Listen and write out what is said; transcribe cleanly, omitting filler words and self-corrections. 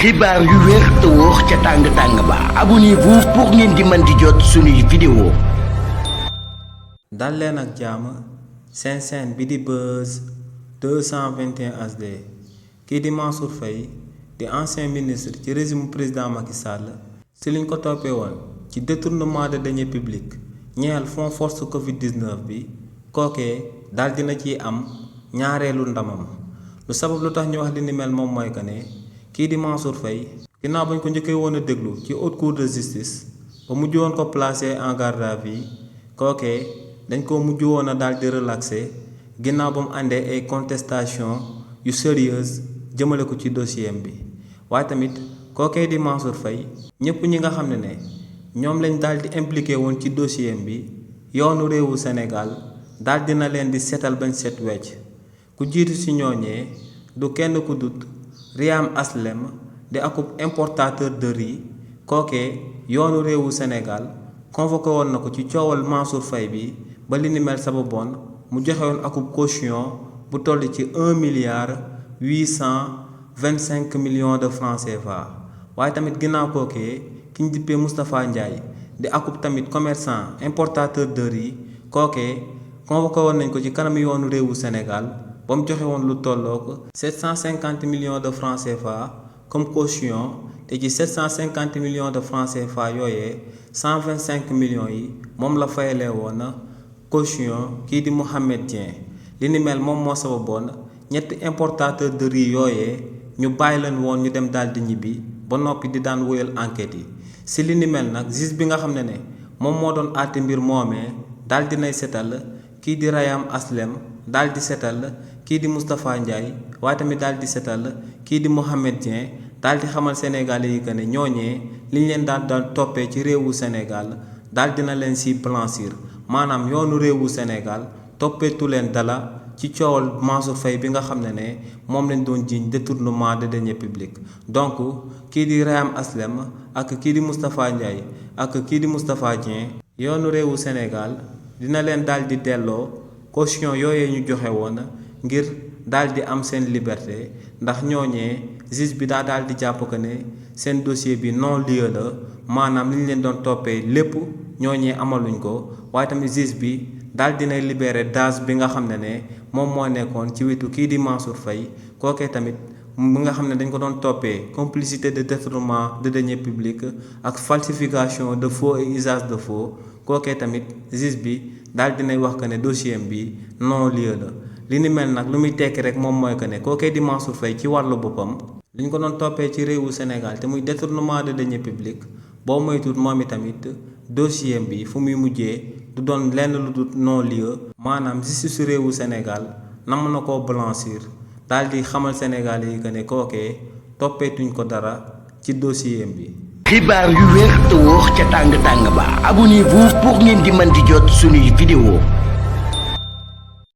xibaar yu wér te wóor ca tàng ba abonnez-vous pour ngeen di mën di jot suñuy vidéo. dal leen ak jàmm seen chaîne bi di Buzz 221 HD kii di Mansour Faye di ancien ministre ci régime président Macky Sall si liñ ko toppee woon ci détournement de deniers publics ñeel fonds force Covid-19 bi kookee dal dina ciy am ñaareelu ndamam lu sabab lu tax ñu wax li ni mel moom mooy que ne kii di Mansour Faye ginnaaw bañ ko njëkkee woon a déglu ci haute cour de justice ba mujj woon ko placé en garde à vue kookee dañ ko mujj woon a daal di relaxé ginnaaw ba mu àndee ay contestation yu sérieuse jëmale ko ci dossier bi waaye tamit kookee di Mansour Faye ñëpp ñi nga xam ne ñoom lañ daal di impliqué woon ci dossier bi yoonu réewu Sénégal daal dina leen di seetal bañ set wecc ku jiitu ci ñooñee du kenn ku dut Riyam Aslem di akub importateur de riz kookee yoonu réewu Sénégal convoqué woon na ko ci coowal Mansour Faye bi ba li ni mel sababoon mu joxe woon akub caution bu toll ci 1,825 milliard de francs CFA waaye tamit ginnaaw kookee ki ñu dippee Moustapha Ndiaye di akub tamit commerçant importateur de riz kookee convoqué woon nañ ko ci kanam yoonu réewu Sénégal ba mu joxe woon lu tollook 750 millions de francs CFA comme caution te ci 750 millions de francs CFA yooyee 125 millions yi moom la fayalee woon caution kii di Mohamed Dieng li ni mel moom moo sababoon ñetti importateur de riz yooyee ñu bàyyi leen woon ñu dem daal di ñibbi ba noppi di daan wóyal enquête yi si li ni mel nag juge bi nga xam ne moom moo doon àtte mbir moomee daal dinay setal kii di Riyam Aslem daal di setal kii di Moustapha Ndiaye waaye tamit daal di setal kii di Mohamed Dieng daal di xamal Sénégalais yi que ne ñooñee liñ leen daal toppee ci réewu Sénégal daal dina leen si blanchir maanaam yoonu réewu Sénégal toppeetu leen dala ci coowal Mansour Faye bi nga xam ne moom lañ doon jiiñ détournement de deniers publics donc kii di Riyam Aslem ak kii di Moustapha Ndiaye ak kii di Moustapha Dieng yoonu réewu Sénégal dina leen daal di delloo caution yooyee ñu joxe woon ngir daal di am seen liberté ndax ñooñee juge bi daal di jàpp que ne seen dossier bi non lieu la maanaam li ñu leen doon toppee lépp ñooñee amaluñ ko waaye tamit juge bi daal dinay libéré Daas bi nga xam ne moom moo nekkoon ci wetu kii di Mansour Faye kookee tamit mi nga xam ne dañ ko doon toppee complicité de détournement de deniers publics ak falsification de faux et usage de faux kookee tamit juge bi daal dinay wax que ne dossier bi non lieu la li ni mel nag lu muy tekki rek moom mooy que ne kookee di Mansour Faye ci wàllu boppam li ñu ko doon toppee ci réewu Sénégal te muy détournement de deniers publics boo moytuwut moom itamit dossier bi fu muy mujjee du doon lenn lu dul non lieu maanaam justice su réewu Sénégal nam na koo blanchir daal di xamal Sénégalais yi que ne kookee toppeetuñ ko dara ci dossier bi. xibaar yu wér te wóor ca tàng ba abonnez-vous pour ngeen di mën di jot suñuy vidéo.